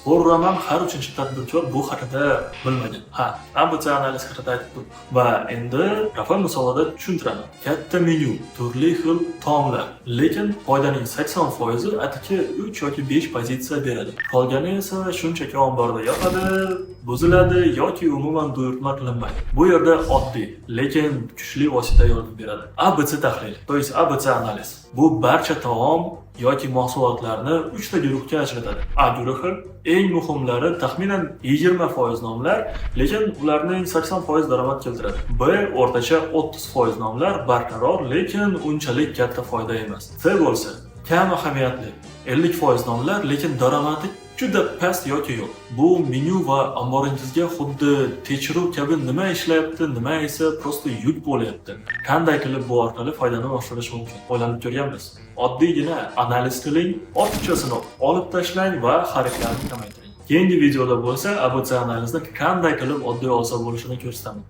Spor uraman, har uchinchi tadbirkor bu haqida bilmagan. Ha, ABC analiz haqida aytib turdim. Va endi kafe misolida tushuntiraman. Katta menyu, turli xil taomlar, lekin foydaning 80%i atigi 3 yoki 5 pozitsiya beradi. Qolgani esa shunchaki omborda yotadi, buziladi yoki umuman buyurtma qilinmaydi. Bu yerda oddiy, lekin kuchli vosita yordam beradi. ABC tahlil, то есть ABC analiz. Bu barcha taom yoki mahsulotlarni uchta guruhga ajratadi. A guruhi: eng muhimlari, taxminan 20% nomlar, lekin ularning 80% daromad keltiradi. B o'rtacha 30% nomlar, barqaror, lekin unchalik katta foyda emas. C bo'lsa kam ahamiyatli, 50% nomlar, lekin daromadi juda past yoki yo'q. Bu menyu va omboringizga xuddi tekshiruv kabi: nima ishlayapti, nima esa просто yuk bo'lyapti. Qanday qilib bu orqali foydani oshirish mumkin? O'ylanib ko'rganmiz? Oddiygina analiz qiling, ortiqchasini olib tashlang va xaridlarni kamaytiring. Keyingi videoda bo'lsa ABC analizni qanday qilib oddiy olsa bo'lishini ko'rsataman.